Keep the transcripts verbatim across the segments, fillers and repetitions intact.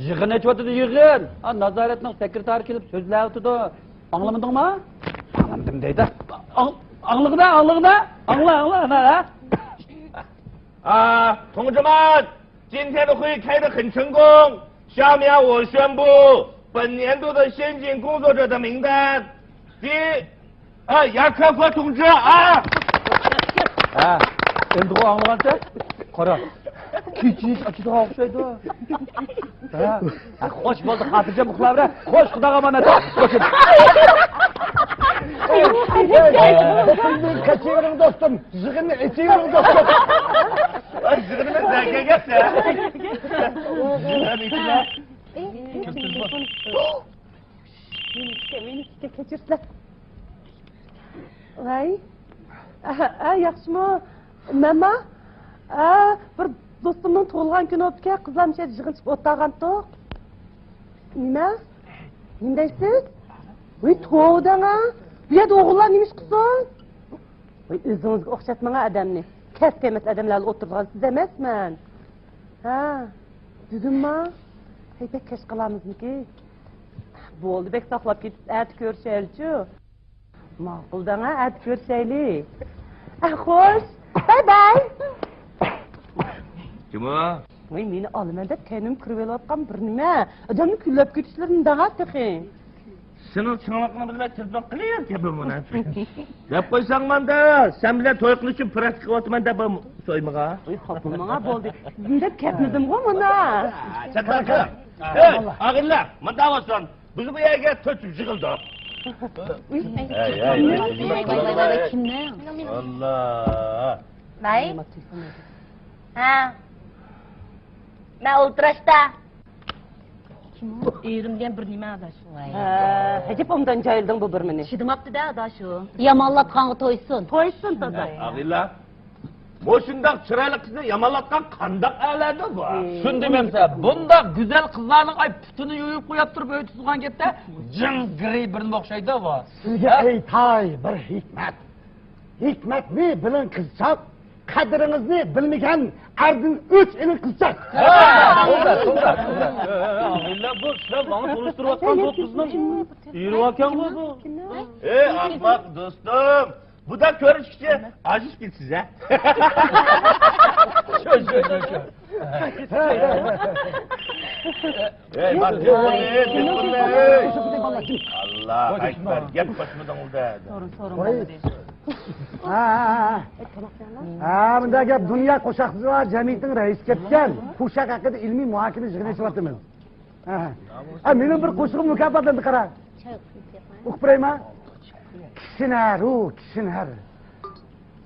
يىغىن ئېچىۋاتىدۇ، يىغىن. ھا، نازارەتنىڭ سېكرېتارى كېلىپ سۆزلەۋاتىدۇ. ئاڭلىمىدىڭما؟ ئاڭلىمىدىم دەيدۇ. ئاڭ-، ئاڭلىغىنا، ئاڭلىغىنا. ئاڭلا، ئاڭلا، ئانا، ھە؟ 啊，同志们，今天的会开得很成功。下面我宣布本年度的先进工作者的名单。第一， ھە، ياكوفا 同志 ھە. ھە، ئەمدىغۇ ئاڭلىغانسەن؟ قارا، كېچىنى ئاچىدىغان ئوخشايدۇ. ھە، ھە، خوش بولدى، خاتىرجەم ئۇخلاۋەر. خوش، خۇداغا ئامانەت. خوش. كېچىۋېرىڭ دوستۇم، يىغىننى ئېچىۋېرىڭ دوستۇم. يىغىنىمىز نەگە كەتتى؟ مېنىڭكىگە، مېنىڭكىگە كەچۈرسىلەر. ۋاي. ئە، ئە، ياخشىمۇ؟ مەنما؟ ئە، بىر دوستۇمنىڭ تۇغۇلغان كۈنى بوپتىكەن، قىزلار مۇشۇ يەردە يىغىن چىقىپ ئولتۇرغانتۇق. نېمە؟ نېمە دەيسىز؟ ۋاي، توۋا دەڭا. بۇ يەردە ئوغۇللار نېمە ئىش قىلسۇن؟ ۋاي، ئۆزىڭىزگە ئوخشاتماڭا ئادەمنى. كەسكە ئەمەس ئادەملەر ئولتۇرىدىغان سىز ئەمەسمەن. ھە، بۈگۈنما؟ ھەي، بەك كەچ قالامىزمىكى؟ بولدى، بەك ساقلاپ كېتىپ، ئەتە كۆرۈشەيلىچۇ؟ ماقۇل دەڭا، ئەتە كۆرۈشەيلى. ئە، خوش، باي باي. كىم ئۇ؟ ۋاي، مېنى ئالىمەن دەپ كەينىمگە كىرىۋېلىۋاتقان بىر نېمە. ئادەمنى كۈنلەپ كېتىشلىرىنى دەڭا تېخى. سېنىڭ چىڭلىقىڭنى بىلمەي تېلېفون قىلىۋېرىپ گەپلىرىمۇ. دەپ قويساڭ مانداق، سەن بىلەن توي قىلىش ئۈچۈن پراكتىكا قىلىۋاتىمەن دەپ سويمىغا. ۋاي، خاپا بولماڭا بولدى. دېدىم دەپ كەتمىدىمغۇ مانا. چاتاق قىل. ئەي، ئاغىنىلەر، مانداق بولسۇن. بىز بۇ يەرگە تۆت يۈز يىغىلدۇق. ئەي، ئەي، ئەي، ئەي، ئەي، ئەي، ئەي، كىمنىڭ؟ ئاللا. ۋاي. ھە. مەن ئولتۇراشتا. كىم ئۇ؟ ئېرىم دېگەن بىر نېمە ئاداش. ھە، ئەجەب ئوبدان جايلىدىڭ بۇ بىر مېنى. چىدىماپتۇ-دە ئاداش ئۇ. يامانلاتقانغا تويسۇن. تويسۇن، دادا. ئاغىنىلەر، مۇشۇنداق چىرايلىق قىزنى يامانلاتقان قانداق ئەرلەردۇر بۇ؟ شۇنى دېمەمسە، بۇنداق گۈزەل قىزلارنىڭ ئاي پۇتىنى يۇيۇپ قويۇپ تۇرۇپ ئۆي تۇتۇلغان گەپتە جىڭ گىرى بىرنېمە ئوخشايدۇ بۇ. سىزگە ئېيتاي بىر ھېكمەت. ھېكمەتنى بىلىڭ قىزچاق، قەدرىڭىزنى بىلمىگەن ئەردىن ئۆچ ئېلىڭ قىزچاق. ھە، توغرا، توغرا، توغرا. ئاغىنىلەر، بۇ سىلەر ماڭا تونۇشتۇرۇۋاتقان بۇ قىزنىڭ ئېرى باركەنغۇ بۇ. ئەي ئەخمەق دوستۇم، بۇنداق كۆرۈشكىچە ئاجىزىپ كېتىسىز ھە. شو، شو، شو، شو. ئەي، بار، تېلېفوننى، تېلېفوننى. ئاللا ئەكبەر، گەپ قوشمىدىڭ-دە. سورۇن، سورۇن بولمىدى. ھە، ھە، ھە. ھە، بۇنداق گەپ، دۇنيا قوشاقچىلار جەمئىيىتىنىڭ رەئىسى كەتكەن. قوشاق ھەققىدە ئىلمىي مۇھاكىمە يىغىنى ئېچىۋاتىمىز. ھە، ھە. ھە، مېنىڭ بىر قوشىقىم مۇكاپاتلاندى، قارا. ئوقۇپ بېرەيمۇ؟ كىشنەر ئۇ، كىشنەر.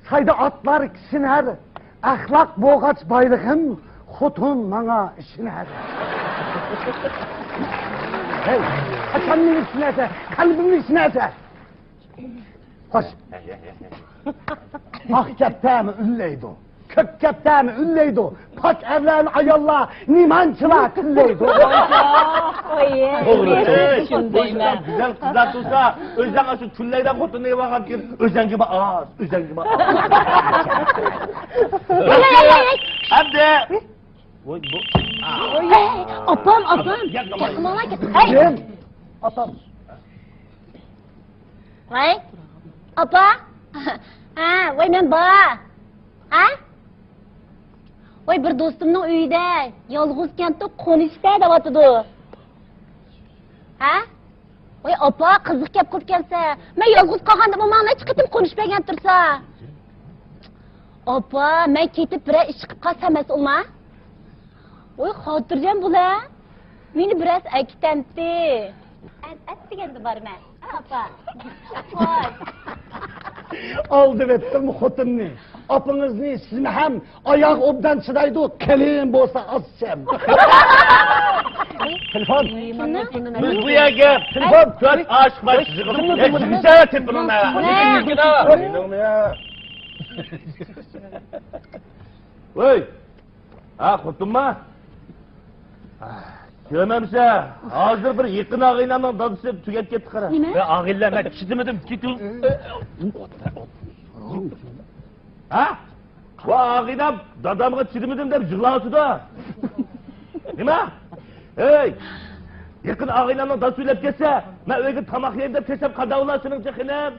سايدا ئاتلار كىشنەر، ئەخلاق بولغاچ بايلىقىم، خوتۇن ماڭا ئىشىنەر. ھەي، قاچان مېنى چۈشىنەرسەن؟ قەلبىمنى چۈشىنەرسەن؟ خوش. ئاق كەپتەرمۇ ئۈنلەيدۇ، كۆك كەپتەرمۇ ئۈنلەيدۇ، پاك ئەرلەرنى ئاياللار نېمانچىلار تىللەيدۇ. توغرا، توغرا. شۇنداق گۈزەل قىزلار تۇرسا، ئۆزەڭ ئاشۇ تۈنلەيدىغان خوتۇننى ئېلىۋالغان كېيىن، ئۆزەڭگىمۇ ئاز، ئۆزەڭگىمۇ ئاز. ئەمدى. ۋوي، بۇ. ئاپام، ئاپام. گەپ قىلماڭلار، گەپ قىلماڭلار. كىم؟ ئاپام. ۋاي، ئاپا. ھە، ۋاي، مەن بار. ھە؟ ۋاي، بىر دوستۇمنىڭ ئۆيىدە يالغۇزكەنتۇ، قونۇشتا دەۋاتىدۇ. ھە؟ ۋاي، ئاپا، قىزىق گەپ قىلىپ كەلسە، مەن يالغۇز قالغاندا ماڭا نەچچە قېتىم قونۇش بەرگەن تۇرسا. ئاپا، مەن كېتىپ بىرەر ئىش چىقىپ قالسا مەسئۇلما؟ ۋاي، خاتىرجەم بول ھە. مېنى بىرەرسى ئەكېتەمتى. ئەتىگەندە بارىمەن. ئاپا. خوش. ئالدىۋەتتىم خوتۇننى. ئاپىڭىزنى سىزمۇ ھەم ئاياغ ئوبدان چىدايدۇ، قېلىن بولسا ئاز چەم. تېلېفون. بىز بۇ يەرگە تېلېفون. تۆت ئاشىق باش يىغىلىپ، ھېچ نېمە تېپىلماي. ۋوي. ھە، خوتۇنما؟ كۆرمەمسە، ھازىر بىر يېقىن ئاغىنەمنىڭ دادىسى تۈگەپ كەتتى، قارا. نېمە؟ ۋە ئاغىنىلەر، مەن چىدىمىدىم، كېتىڭ. ھە؟ ۋە ئاغىنەم دادامغا چىدىمىدىم دەپ يىغلاۋاتىدۇ. نېمە؟ ھەي! يېقىن ئاغىنەمنىڭ دادىسى ئۆلۈپ كەتسە، مەن ئۆيگە تاماق يەي دەپ كەلسەم قانداق بولار سېنىڭچە خېنىم؟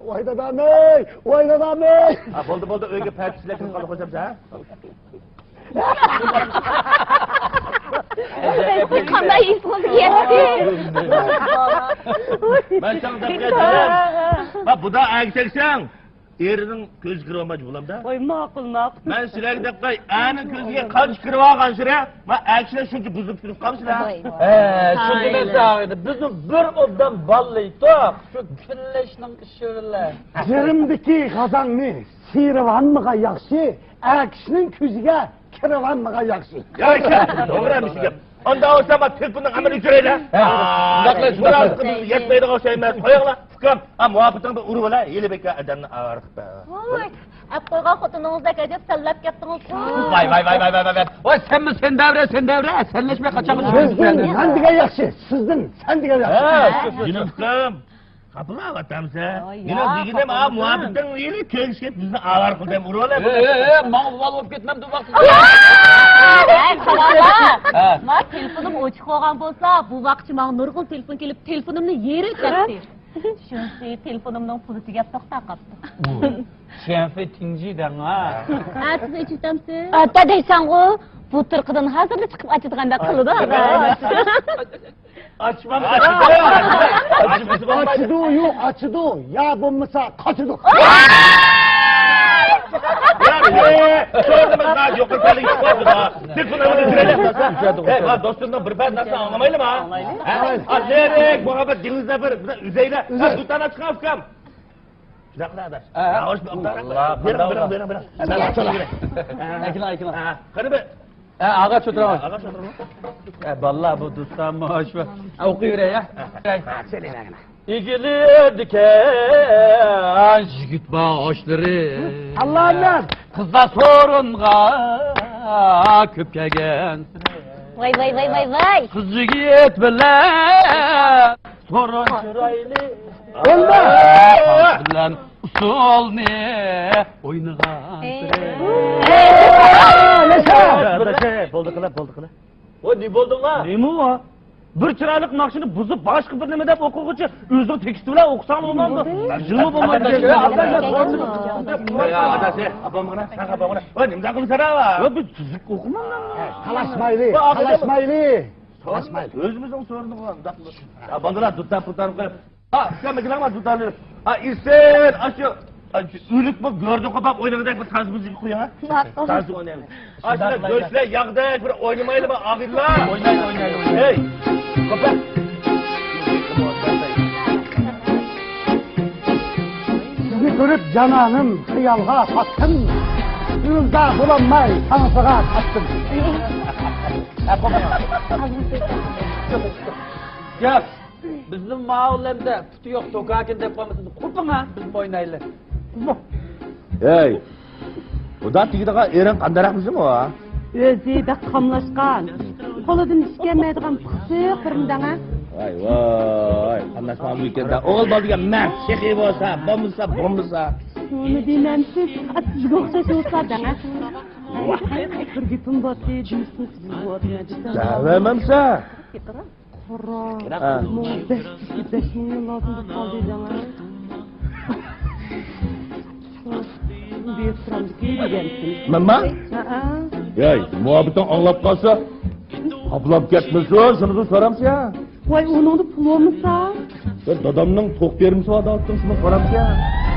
ۋاي دادامەي، ۋاي دادامەي! ھە، بولدى، بولدى، ئۆيگە پەتىشلەر كىرىپ قالدى خوشەمسە، ھە؟ قانداق ھېس بولدى؟ مەن ساڭا دەپ كەتتىم. ھە، بۇدا ئەگىشەكسەڭ. ئېرىنىڭ كۆزى كىرىۋالمايدۇ بولامدا. ۋاي، ماقۇل، ماقۇل. مەن سىلەرگە دەپ قوي، ئەرنىڭ كۆزىگە قانچە كىرىۋالغان سىلەر، ما ئەر كىشىلەر شۇنچە بۇزۇپ كىرىپ قالىسىلەر. ۋاي، ۋاي. ھە، شۇ دېمەسە ئاغىنە، بىزمۇ بىر ئوبدان بالىلىق، شۇ كۈنلەشنىڭ ئىشى بىلەن. جىرىمدىكى غازاڭنى سىيرىۋالمىغان ياخشى، ئەر كىشىنىڭ كۆزىگە كىرىۋالمىغان ياخشى. ياخشى، توغرا مۇشۇ گەپ. ئاندا بولسا ما تېلېفوننىڭ ئەمەلگە ئۆچۈرەيلى. ھە، مۇنداق قىلىش، مۇنداق قىلىش. يەتمەيدىغان ئوخشايمەن. قويۇڭلار، ئۇكام. ھە، مۇھەببىتىڭ بىر ئۇرۇۋالا، ھېلى بەككە ئادەمنى ئاۋارە قىلىپ بەر. ۋاي، ئەپ قويغان خوتۇنىڭىزدەك ئەجەب سەنلەپ كەتتىڭىز. ۋاي، ۋاي، ۋاي. ۋاي، سەنمۇ سەن دەۋرە، سەن دەۋرە. سەنلەشمەي قاچانغىچە سىزدىن مەن دېگەن ياخشى، سىزدىن سەن دېگەن ياخشى. ھە، شۇ، شۇ، شۇ. جېنىم ئۇكام. خاپىلاۋاتامسەن؟ ئاي، مېنىڭ ياق، دېگىنىم، ئا، خاپىلىمىدىم. مۇھەببىتىڭ ھېلى كۆكۈشكە بىزنى ئاۋارە قىلدى، ئۇرۇۋالە. ئە، ئە، ئە، ماڭا ئۇۋال بولۇپ كەتمەمدۇ ۋاقتىدا. ھەي، قاراڭلار. ھە. ما تېلېفونۇم ئوچۇق بولغان بولسا، بۇ ۋاقىتچە ماڭا نۇرغۇن تېلېفون كېلىپ، تېلېفونۇمنى يېرىۋېتەتتى. شۇنىسى تېلېفونۇمنىڭ پۇلى تۈگەپ توختاپ قاپتۇ. شەنفې تىڭجى دەڭ، ھە. ئەتىسى ئېچىۋېتەمسىز؟ ئەتە دەيسەنغۇ، بۇلتۇرقىدىن ھازىرلا چىقىپ ئاچىدىغاندەك قىلىدۇ. ئاچمام. ئاچىدۇ، يوق، ئاچىدۇ. يا بولمىسا قاچىدۇ. يوقىرى پەللىگە چىقىۋاتىدۇ. تېلېفون ئالدى جۈرەيلى. ھەي، ما دوستۇمنىڭ بىر بەزى نەرسىنى ئاڭلىمايلىما؟ ھە؟ ئا، زېرەك، مۇھەببەت دېڭىزدا بىر، بىر ئۈزەيلە. ھە، دۇتان ئاچقان ئۇكام. شۇنداق قىلىڭ ئاداش. ھە. ياۋاش بىر ئوقۇتار. بېرىڭ، بېرىڭ، بېرىڭ، بېرىڭ. ئەكىلىڭ، ئەكىلىڭ. ھە، قېنى بىر. ھە، ئاغاچ ئولتۇرۇڭ. ئاغاچ ئولتۇرۇڭ. ھە، بالىلار، بۇ دوستلارمۇ شۇ. ھە، ئوقۇيۋېرەي، ھە. ھە، سەلەم. ئېگىلىدىكەن يىگىت باشلىرى. ئاللا بىلەن. قىزلار سورۇنغا كۆپ كەلگەنسىلەر. ۋاي، ۋاي، ۋاي، ۋاي، ۋاي. قىز يىگىت بىلەن سورۇن چىرايلىق. بولدى. بىلەن ئۇسسۇلنى ئوينىغانسىلەر. ھەي. ھەي. ياشا. بولدى قىلە، بولدى قىلە. ۋاي، نېمە بولدۇڭلار؟ نېمە ئۇ؟ بىر چىرايلىق ناخشىنى بۇزۇپ، باشقا بىر نېمە دەپ ئوقۇغۇچە، ئۆزىنىڭ تېكىستى بىلەن ئوقۇساڭ بولمامدۇ؟ جىلمۇ بولمايدۇ. يا، ئاداش، سەن خاپا بولغىنا، سەن خاپا بولغىنا. ۋاي، نېمىنداق قىلىسەن ھە؟ ۋاي، بىز تۈزۈك ئوقۇمامدۇ. تالاشمايلى، تالاشمايلى. تالاشمايلى. ئۆزىمىزنىڭ سورۇنى قىلغان، مۇنداق قىلىپ. ھە، بالىلار، دۇتار پۇتار قىلىپ. ھە، ئۇكام، ئەكىلىڭلار دۇتارنى. ھە، ئىسىت، ئاشۇ، ئاشۇ ئۆلۈكمۇ گۆردە قوپاپ ئوينىغۇدەك بىر تانسىمىزنى قويۇڭ، ھە؟ ماقۇل. تانسا ئوينايمىز. ئاشۇنداق گۆشلەر ياغدەك بىر ئوينىمايلىما، ئاغىنىلار؟ ئوينايلى، ئوينايلى، ئوينايلى. ھەي، قوپا. سىزنى كۆرۈپ جانانىم خىيالغا پاتتىم. ئۆزىدە بولالماي تانسىغا پاتتىم. ھە، قوپا. ياق. بىزنىڭ ماۋۇلەردە پۇتى يوق توكاكىن دەپ قالمىسۇن، قوپۇڭ ھە، بىزمۇ ئوينايلى. ھەي، بۇدا تېگىدىغان ئېرىڭ قانداقراق بىزىمۇ؟ ئۆزى بەك قاملاشقان، قولىدىن ئىش كەلمەيدىغان پىخسىق بىرنى دەڭە. ۋاي ۋاي، قاملاشقان بىكەندە. ئوغۇل بالا دېگەن مەرد، سېخىي بولسا، بولمىسا، بولمىسا. شۇنى دېمەمسىز، سىزگە ئوخشاش بولسا دەڭە. بىر گېپىم بارتى، دېمىسىڭىز سىز بۇ ئادەمنى دېسەم. دەۋەرمەمسە. قارا، ھە. ماڭا بەش، بەش مىليون لازىم بولۇپ قالدى دەڭە. بېرىپ تۇرامدىكىن دېگەنتىم. مەنما؟ ھەئە. ياي، مۇھەببىتىڭ ئاڭلاپ قالسا، قاپلاپ كەتمىسۇن، شۇنىدىن سورامسىز يا؟ ۋاي، ئۇنىڭدا پۇل بولمىسا؟ يا، دادامنىڭ توخۇ فېرمىسى بار دەۋاتتىڭ، شۇنى سورامسىز يا؟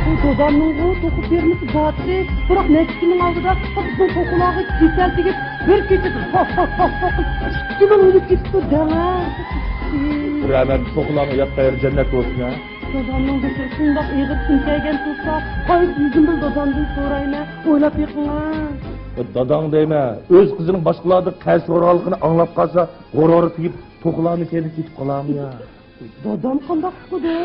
ئۇ دادامنىڭغۇ توخۇ فېرمىسى بارتى، بىراق نەچچە كۈننىڭ ئالدىدا بىزنىڭ توخۇلارغا كېسەل تېگىپ، بىر كېچىدە ھا، ھا، ھا، ھا، ئىككى مىڭ ئۆلۈپ كېتىپتۇ دەڭە. رەھمەت، توخۇلارنىڭ ياتقان يېرى جەننەت بولسۇن ھە. دادامنىڭ بېشىغا شۇنداق ئېغىر كۈن كەلگەن تۇرسا، قايسى يۈزۈم بىلەن دادامدىن سورايمەن، ئويلاپ بېقىڭا. داداڭ دەيمەن، ئۆز قىزىنىڭ باشقىلاردىن قەرز سورىغانلىقىنى ئاڭلاپ قالسا، غۇرۇرى تېگىپ، توخۇلارنى كەينىدە كېتىپ قالامۇ يا؟ دادام قانداق قىلىدۇ؟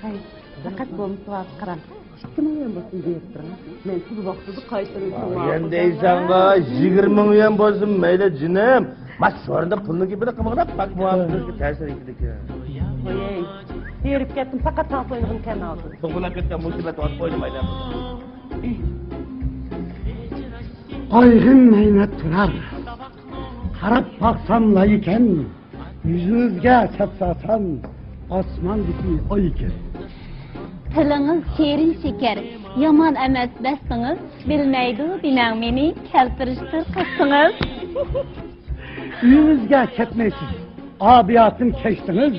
ھەي، دىققەت بولمىسا قاراڭ. ئىككى مىڭ يۈەن بولسۇن بېرىپ تۇرۇڭ. مەن سىز ۋاقتىدا قايتۇرۇپ تۇرۇڭ. يۈەن دەيسەنغۇ، يىگىرمە مىڭ يۈەن بولسۇن مەيلى جېنىم. ما سورۇندا پۇلنىڭ گېپىنى قىلمىغىن، پاك مۇھەببىتىمىزگە تەسىر يېتىدىكەن. قوياي. ھېرىپ كەتتىم، پەقەت تانسا ئوينىغۇم كەلمەي ھازىر. توغرىلاپ كەتكەن مۇسىبەت ۋاقىت ئوينىمايلى. ئايغىم مەينەت تۇرار. قاراپ باقسام لايىكەن. يۈزىڭىزگە چاپساسام، ئاسماندىكى ئاي ئىكەن. تىلىڭىز شېرىن شېكەر، يامان ئەمەس بەستىڭىز، بىلمەيدۇ دېمەڭ مېنى، كەلتۈرۈشتۇر قىستىڭىز. ئۆيىڭىزگە كەتمەيسىز، ئابىياتىم كەچتىڭىز،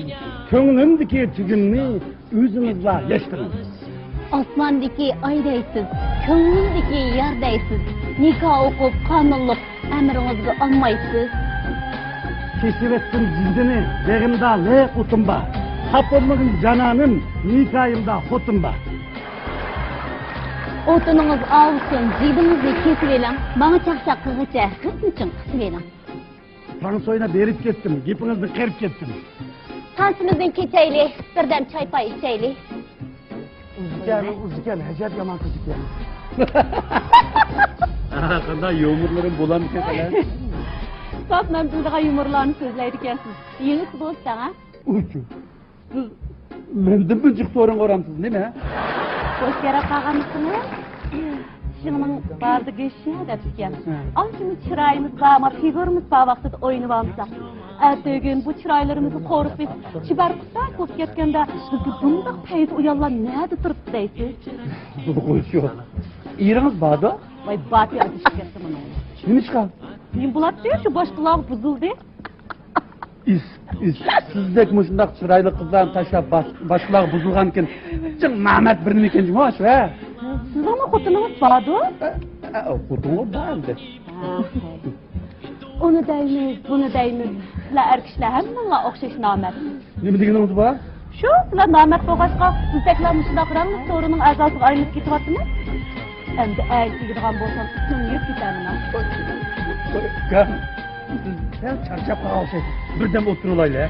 كۆڭلۈمدىكى تۈگۈننى ئۆزىڭىزلا يەشتىڭىز. ئاسماندىكى ئاي دەيسىز، كۆڭلۈمدىكى يار دەيسىز، نىكاھ ئوقۇپ قانۇنلۇق ئەمرىڭىزگە ئانمايسىز. كېسىۋەتسۇن جىگدىنى، بېغىمدا لىق ئوتۇم بار. خاپا بولمىغىن جانانىم، نىكاھىمدا خوتۇن بار. ئوتۇنىڭىز ئاۋۇسۇن، جىگدىڭىزنى كېسىۋېلىڭ، ماڭا چاقچاق قىلغىچە غىپنى چىڭ قىسىۋېلىڭ. تانسا ئويناپ ھېرىپ كەتتىم، گېپىڭىزدىن قېرىپ كەتتىم. تانسىمىزدىن كېچەيلى، بىردەم چاي-پاي ئىچەيلى. ئۇزىكەن، ئۇزىكەن، ئەجەب يامان قىز ئىكەن. ھە، قانداق يۇمۇرلىرىم بولامدىكەن سەن؟ ساپ مەن بىلىدىغان يۇمۇرلارنى سۆزلەيدىكەنسىز. يېڭىسى بولساڭ، ھە؟ ئۇچۇ. سىز مەندىن بۇنچىلىك سورۇن قورامسىز نېمە؟ بوش يەرگە قالغانمىسىڭىز؟ چىشىڭنىڭ بارىدا گۆش يە دەپتىكەن. ھە. ئانچىمۇ چىرايىمىز بار، ما فىگۇرىمىز بار ۋاقتىدا ئوينىۋالمىساق. ئەتىگۈن بۇ چىرايلىرىمىزنى قورۇپ بېسىپ، چىبار قۇساق بولۇپ كەتكەندە، بىزگە بۇنداق پەيزى ئۇيانلار نەدە تۇرۇپتۇ دەيسىز؟ بۇ شۇ. ئېرىڭىز باردۇ؟ ۋاي، باتى ئادىشىپ كەتتى مۇنىڭ. نېمىشقا؟ نېمە بولاتتى؟ شۇ باشقىلارغا بۇزۇلدى. ئىس، ئىس، سىزدەك مۇشۇنداق چىرايلىق قىزلارنى تاشلاپ باش-، باشقىلارغا بۇزۇلغانكىن، جىڭ نامەرد بىر نېمىكەن جۇمۇ شۇ، ھە؟ سىزنىڭمۇ خوتۇنىڭىز باردۇ؟ ئە، ئە، خوتۇنغا بار ئەمدى. ھە، ئۇنى دەيمىز، بۇنى دەيمىز. سىلەر ئەر كىشىلەر ھەممىڭلار ئوخشاش نامەرد. نېمە دېگىنىڭىز بار؟ شۇ، سىلەر نامەرد بولغاچقا، بىزدەكلەر مۇشۇنداق رەڭلىك سورۇننىڭ ئەزاسىغا ئايلىنىپ كېتىۋاتىمىز. ئەمدى ئەگىشىدىغان بولسام، ئىسمىمنى يىپ كېتەرمەن. ئۇكام، سىز سەل چارچاپ قالغان ئوخشايسىز. بىردەم ئولتۇرۇۋالايلى، ھە؟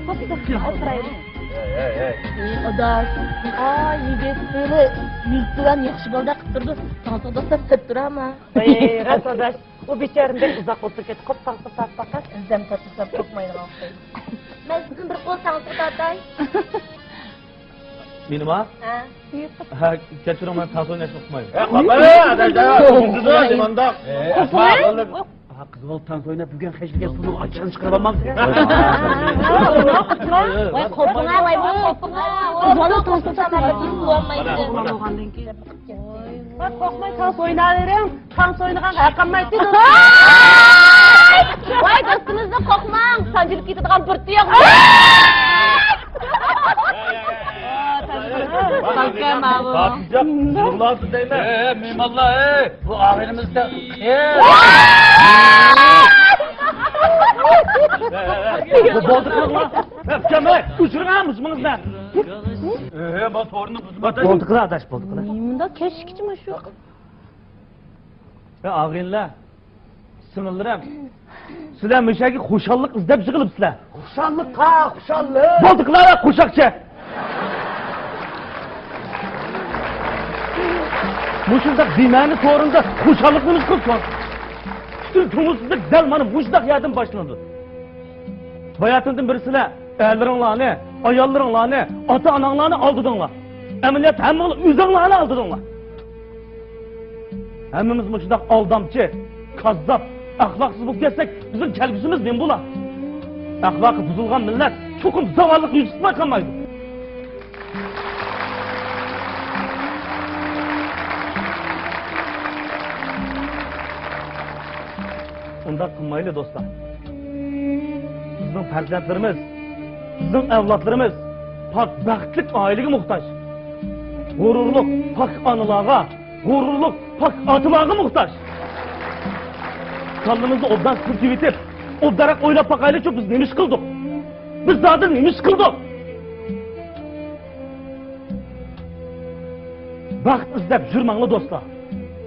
بوپتۇ، ئولتۇرايلى. ھەي، ھەي، ھەي. ئى، ئاداش. ئا، يىگىت، بىلە يۈز بىلەن ياخشى بالىدەك قىلىپ تۇرىدۇ. تاڭ سودا سەت تەپ تۇرامە. ۋاي، راست ئاداش. ئۇ بىچارىنى بەك ئۇزاق ئولتۇرۇپ كەتتى. قوپ، تاڭ سودا تارتىپ باققاچ. ئىزدەم تارتسا قوپمايدىغان ئوخشايدۇ. مەن سىزدىن بىر قول تاڭ سودا تارتاي. مېنىما؟ ھە. ھە، كەچۈرۈڭ، مەن تانسا ئويناشنى ئۇقمايمەن. ھە، قاپايا، ئاداش، ئاداش، ئۇندىدا نېمانداق؟ ھە، قىز بالا تانسا ئويناپ بۈگۈن خەجلىگەن پۇلنىڭ ئاچىرىنى چىقىرىۋالمامسىز؟ ۋاي، قوپۇڭا، ۋاي، بۇ. قىز بالا تانسا ئويناپ بولغاندىن كېيىن. ۋاي، قورقماي، تانسا ئويناۋېرىڭ. تانسا ئوينىغانغا ھەق قالمايتتى، دوستۇم. ۋاي، دوستىمىزدىن قورقماڭ، سانجىلىپ كېتىدىغان بىر تۇياق. خاتىرجەم، يىغلاپ دەيمەن. ئە، مېھمانلار، ئەي، بۇ ئاغىنىمىزدە. بولدى قىلىڭلار. ئۇكام، ئەي، ئۆچۈرۈڭ مۇزمىڭىزنى. ئە، بۇ تورنى بۇزما. بولدى قىلىڭ، ئاداش، بولدى قىلىڭ. نېمە مۇنداق كەچلىكچىمۇ شۇ؟ ئە، ئاغىنىلەر، سىڭىللىرىم، سىلەر مۇشۇ يەرگە خۇشاللىق ئىزدەپ يىغىلىپسىلەر. خۇشاللىققا خۇشاللىق. بولدى قىلىڭلار، قوشاقچە. مۇشۇنداق بىمەنە سورۇندا خۇشاللىق نېمىسى قىلسۇن؟ پۈتۈن كۆڭۈلسىزلىك دەل مانا مۇشۇنداق يەردىن باشلىنىدۇ. باياتىندىن بېرى سىلەر ئەرلىرىڭلارنى، ئاياللىرىڭلارنى، ئاتا-ئاناڭلارنى ئالدىدىڭلار. ئەمەلىيەتتە ھەممىڭلار ئۆزۈڭلارنى ئالدىدىڭلار. ھەممىمىز مۇشۇنداق ئالدامچى، كاززاپ، ئەخلاقسىز بولۇپ كەتسەك، بىزنىڭ كەلگۈسىمىز نېمە بولا؟ ئەخلاقى بۇزۇلغان مىللەت چوقۇم زاۋاللىققا يۈز تۇتماي قالمايدۇ. ئۇنداق قىلمايلى، دوستلار. بىزنىڭ پەرزەنتلىرىمىز، بىزنىڭ ئەۋلادلىرىمىز پاك، بەختلىك ئائىلىگە موھتاج. غۇرۇرلۇق پاك ئانىلارغا، غۇرۇرلۇق پاك ئاتىلارغا موھتاج. كاللىمىزنى ئوبدان سىلكىۋېتىپ، ئوبدانراق ئويلاپ باقايلىچۇ، بىز نېمە ئىش قىلدۇق؟ بىز زادى نېمە ئىش قىلدۇق؟ بەخت ئىزدەپ يۈرمەڭلار، دوستلار.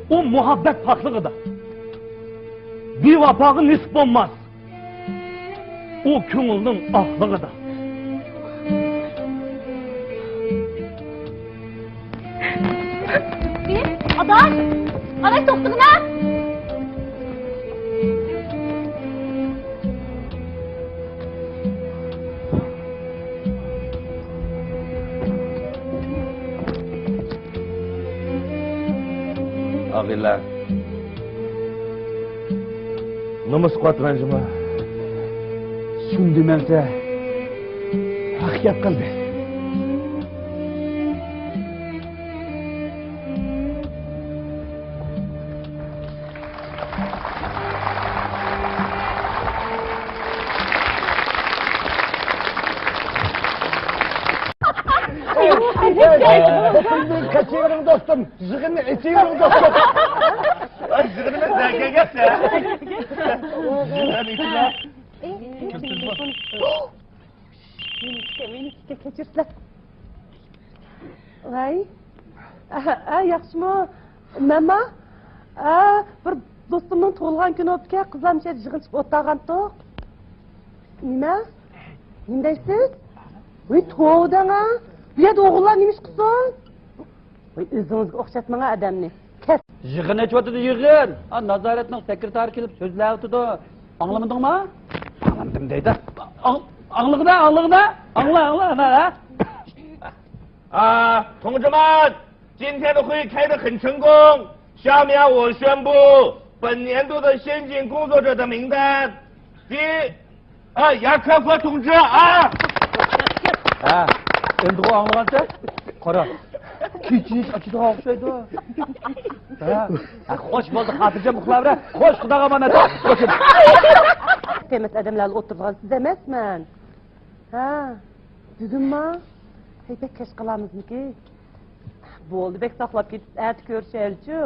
ئۇ مۇھەببەت پاكلىقىدا. بىۋاپاغا نېسىپ بولماس. ئۇ كۆڭۈلنىڭ ئاقلىقىدا. ئاداش! ئاداش، توختىغىنا! ئاغىنىلەر، نومۇس قۇۋۋەت رەنجىمۇ، شۇندىمەنسە، ھەق گەپ قىلدى. كەچۈرۈڭ دوستۇم، يىغىننى ئېچىۋېرىڭ دوستۇم. ۋاي، يىغىنىمىز نەگە كەلگەن؟ مېنىڭكىگە، مېنىڭكىگە كەچۈرسىلەر. ۋاي. ئە، ئە، ياخشىمۇ؟ مەنما؟ ئە، بىر دوستۇمنىڭ تۇغۇلغان كۈنى بوپتىكەن، قىزلار مۇشۇ يەردە يىغىن چىقىپ ئولتۇرغانتۇق. نېمە؟ نېمە دەيسىز؟ ۋاي، توۋا دەڭ ھە. بۇ يەردە ئوغۇللار نېمە ئىش قىلسۇن؟ ۋاي، ئۆزىڭىزگە ئوخشاتماڭ ھە ئادەمنى. كەت. يىغىن ئېچىۋاتىدۇ، يىغىن. ھە، نازارەتنىڭ سېكرېتارى كېلىپ سۆزلەۋاتىدۇ. ئاڭلىمىدىڭما؟ ئاڭلىمىدىم دەيدۇ. ئاڭ-، ئاڭلىغىنا، ئاڭلىغىنا. ئاڭلا، ئاڭلا، ئانا، ھە؟ 啊，同志们，今天的会开得很成功，下面我宣布本年度的先进工作者的名单。第一， ھە، ياكوف 同志 ھە. ھە، ئەمدىغۇ ئاڭلىغانسەن؟ قارا، كېچىنى ئاچىدىغان ئوخشايدۇ. ھە. ھە، خوش بولدى، خاتىرجەم ئۇخلاۋېرە. خوش، خۇداغا ئامانەت. خوش. تېمىس ئادەملەر ئولتۇرىدىغان سىز ئەمەسمەن. ھە، دېدىمما؟ ھەي، بەك كەچ قالامىزمىكى؟ بولدى، بەك ساقلاپ كېتىپسىز، ئەتە كۆرۈشەيلىچۇ.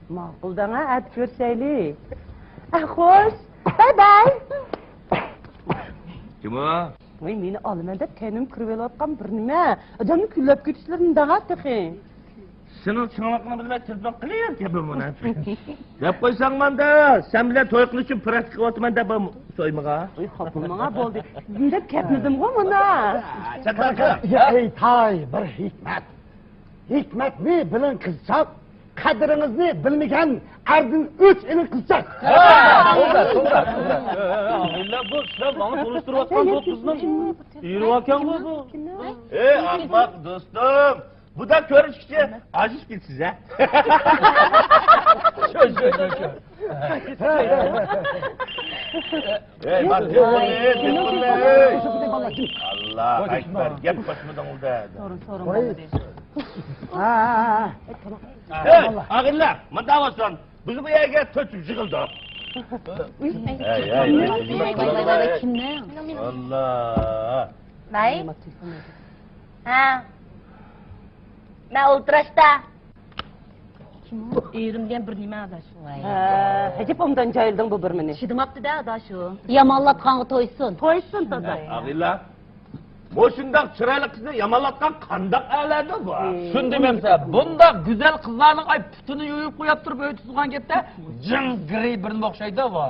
ماقۇل دەڭە، ئەتە كۆرۈشەيلى. ئە، خوش. باي باي. كىم ئۇ؟ ۋاي، مېنى ئالىمەن دەپ كەينىمگە كىرىۋېلىۋاتقان بىر نېمە. ئادەمنى كۈنلەپ كېتىشلىرىنى دەڭە تېخى. سېنىڭ چىڭلىقىڭنى بىلمەي تېلېفون قىلىۋاتىمەن مۇناپىق. گەپ قويساڭ ماندا، سەن بىلەن توي قىلىش ئۈچۈن پىراكتىكا قىلىۋاتىمەن دەپ سويمىغا. ۋاي، خاپا بولماڭا، بولدى. دېدىم دەپ كەتمىدىمغۇ مانا. يا، ئەي تاي، بىر ھېكمەت. ھېكمەتنى بىلىڭ قىزچاق، قەدرىڭىزنى بىلمىگەن ئەردىن ئۆچ ئېلىڭ قىزچاق. ھە، توغرا، توغرا، توغرا. ئاغىنىلەر، بۇ سىلەر ماڭا تونۇشتۇرۇۋاتقان بۇ قىزنىڭ ئېرى باركەنغۇ بۇ. ئەي ئەخمەق دوستۇم، بۇدا كۆرۈشكىچە ئاجىزىپ كېتىسىز ھە. شو، شو، شو، شو. ئەي، بار، ئەي، ئەي. ئاللا ئەكبەر، گەپ قوشمىدىڭ ئۇدا. سورۇن، سورۇن بولمىدى. ھە، ھە، ھە. ئەي، ئاغىنىلەر، مۇنداق بولسۇن. بىز بۇ يەرگە تۆت يۈز يىغىلدۇق. ۋاي، ۋاي، ۋاي، ۋاي، كىمنىڭ؟ ئاللا. ۋاي. ھە. مەن ئولتۇراشتا. ئېرىم دېگەن بىر نېمە ئاداش. ھە، ئەجەب ئوبدان جايلىدىڭ بۇ بىر مېنى. چىدىماپتۇ-دە ئاداش ئۇ. يامانلاتقانغا تويسۇن. تويسۇن، دادا. ئاغىنىلەر. مۇشۇنداق چىرايلىق قىزنى يامانلاتقان قانداق ئەرلەردۇر بۇ؟ شۇنى دېمەمسە، بۇنداق گۈزەل قىزلارنىڭ ئاي پۇتىنى يۇيۇپ قويۇپ تۇرۇپ ئۆيدە تۇرغان گەپتە جىڭ گىرى بىرنېمە ئوخشايدۇ بۇ.